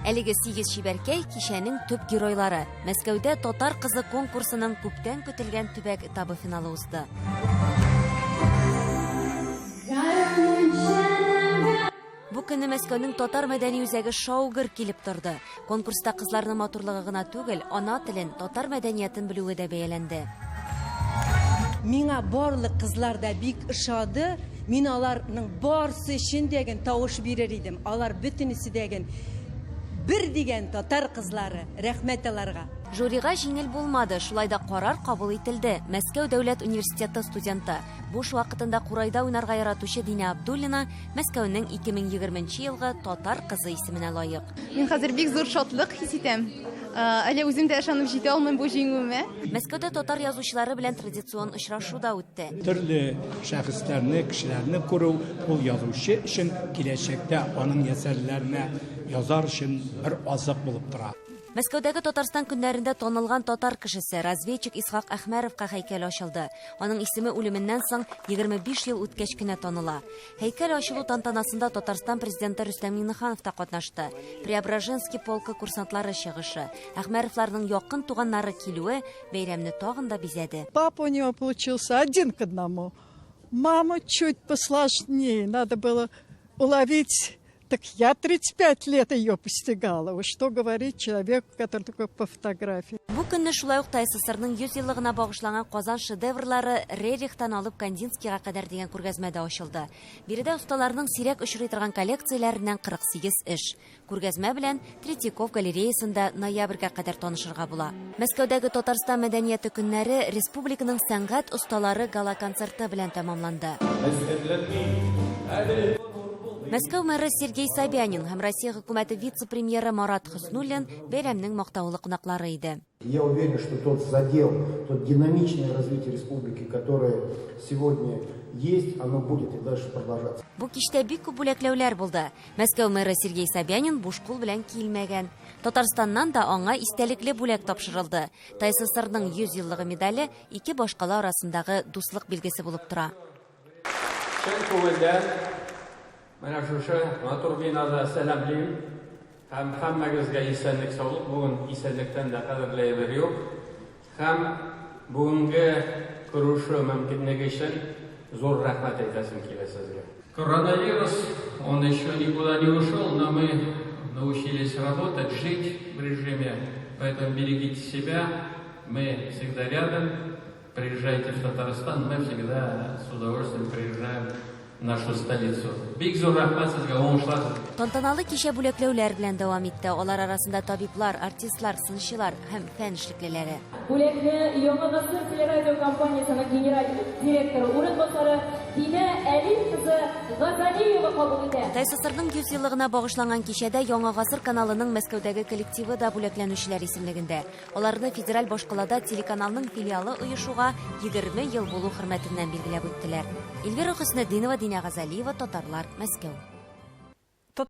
Әлеге сигез чибәркәй кичәнең төп геройлары. Мәскәүдә Татар кызы конкурсының күптән көтелгән төбәк этабы финалы узды. Бу көнне Мәскәүнең татар мәдәни үзәге шау-гөр килеп торды. Конкурста кызларның матурлыгы гына түгел, ана телен, татар мәдәниятен белүе дә бәяләнде. Миңа барлык кызлар да бик ошады. Мин аларның барсы өчен дә ген тавыш бирер идем. Алар бөтенесе дә ген бер дигән татар кызлары. Рәхмәт аларга. Жюрига җиңел булмады, шулай да карар кабул ителде. Мәскәү дәүләт университеты студенты, буш вакытында курайда уйнарга яратучы Динә Абдуллина Мәскәүнең 2020 нче елгы Татар кызы исеменә лаек. Мин хәзер бик зур шатлык хис итәм. Әле үзем дә ышанып җитә алмыйм бу җиңүемә. Мәскәүдә татар язучылары белән традицион очрашу да үтте. Төрле шәхесләрне, кешеләрне күрү, ул язучы өчен киләчәктә аның әсәрләренә язар өчен бер азык булып тора. Мәскәүдәге Татарстан көннәрендә танылган татар кешесе, разведчик Исхак Әхмәровка һәйкәл ачылды. Аның исеме үлеменнән соң 25 ел үткәч кенә таныла. Һәйкәл ачылу тантанасында Татарстан президенты Рөстәм Миңнеханов та катнашты. Преображенский полкы курсантлары чыгышы, Әхмәровларның якын туганнары килүе бәйрәмне тагын да бизәде. Папа у него получился один к одному. Мама чуть посложнее, надо было уловить. Так я 35 лет ее постигала. Уж что говорить человеку, который такой по фотографии. Бу көнне шулай ук ТАССРның 100 еллыгына багышланган Казан шедеврлары Рерихтан алып Кандинскийга кадәр дигән күргәзмә дә ачылды. Биредә осталарның сирәк очрый торган коллекцияләреннән 48 эш. Күргәзмә белән Третьяков галереясында ноябрьгә кадәр танышырга була. Мәскәүдәге Татарстан мәдәнияте көннәре республиканың сәнгать осталары гала-концерты белән тәмамланды. Мәскәү мэры Сергей Собянин һәм Россия хөкүмәте вице-премьеры Марат Хөснуллин бәйрәмнең мактаулы кунаклары иде. Я уверен, что тот задел, тот динамичное развитие республики, которое сегодня есть, оно будет и дальше продолжаться. Бу кичтә бик күп бүләкләүләр булды. Мәскәү мэры Сергей Собянин буш кул белән килмәгән. Татарстаннан да аңа истәлекле бүләк тапшырылды. ТАССРның 100 еллыгы медале ике башкала арасындагы дуслык билгесе булып тора. Чын күңелдән менә шушы матур бинада сәламлим һәм һәммәгезгә исәнлек-саулык, бүген исәнлектән дә кадерле әйбер юк. Һәм бүгенге күрешү мөмкинлеге өчен зур рәхмәт әйтәсем килә сезгә. Коронавирус, он еще никуда не ушел, но мы научились работать, жить в режиме, поэтому берегите себя, мы всегда рядом. Приезжайте в Татарстан, мы всегда с удовольствием приезжаем в нашу столицу. Бик зур рәхмәт сезгә, уңышлар сезгә. Тантаналы кичә бүләкләүләр белән дәвам итте. Алар арасында табиблар, артистлар, сынчылар һәм фән эшлеклеләре. Бүләкне Яңа гасыр телерадиокомпаниясенең генераль директоры урынбасары Динә Әлим кызы Газалиева кабул итә. ТАССРның 100 еллыгына багышланган кичәдә Яңа гасыр каналының Мәскәүдәге коллективы да бүләкләнүчеләр исемлегендә. Аларны федераль башкалада телеканалның филиалы оешуга 20 ел булу хөрмәтеннән билгеләп үттеләр. Эльвира Хөснетдинова, Динә Газалиева, Татарлар, Мәскәү.